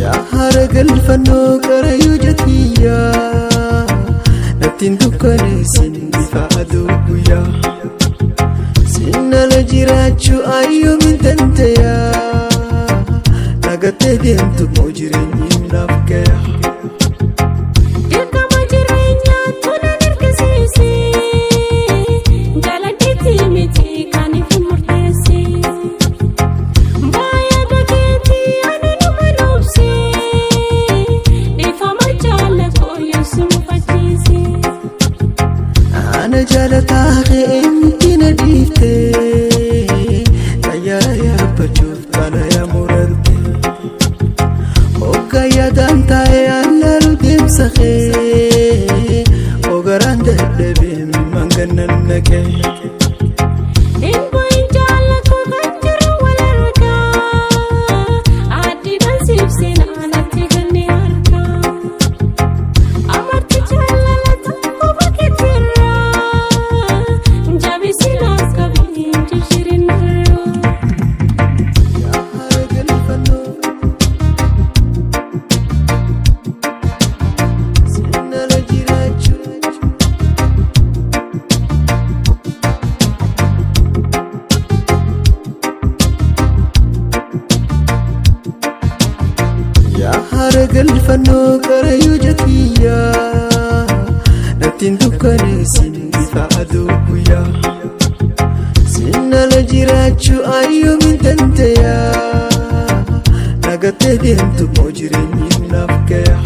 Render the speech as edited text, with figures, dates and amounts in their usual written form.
Yaa haara galfannoo qarayyuu jatiyyaa, nattiin dukkaneessin ifa aduu guyyaa. Sinnala jiraachuu ayyoomin dandayaa, nagattee deemtu moo jireenyi naaf gaya. Dirqama jireenyaa tola dirqisiise, jaaladheetti miti kan ifi murteesse. Baay'ee dhageetti ani numa dhoobse, dhiifama jaallatoo yesu mufachiise. Ana jaalataa eenyutti na dhiifte, xayyaara yaabbachuuf xalayaa muratte. Hoggaa yaadaan taa'ee allaalu deemsa kee, ogaraan dadhabee mimaan gannan naqee. Hin jaallatoo kan jiru wal argaa, addiidhaan siibseen alatti ganni harkaa. Amartii jaalala tokko bakkeetirraa, jabeessi naaf qabii jijjiirin irraa. Yaa haara galfannoo, sinnala jiraachuu. Yaa haara galfannoo qarayyuu jatiyyaa, nattiin dukkaneessin ifa aduu guyyaa. Sinnala jiraachuu ayyoomin dandayaa, nagattee deemtu moo jireenyi naaf gaya.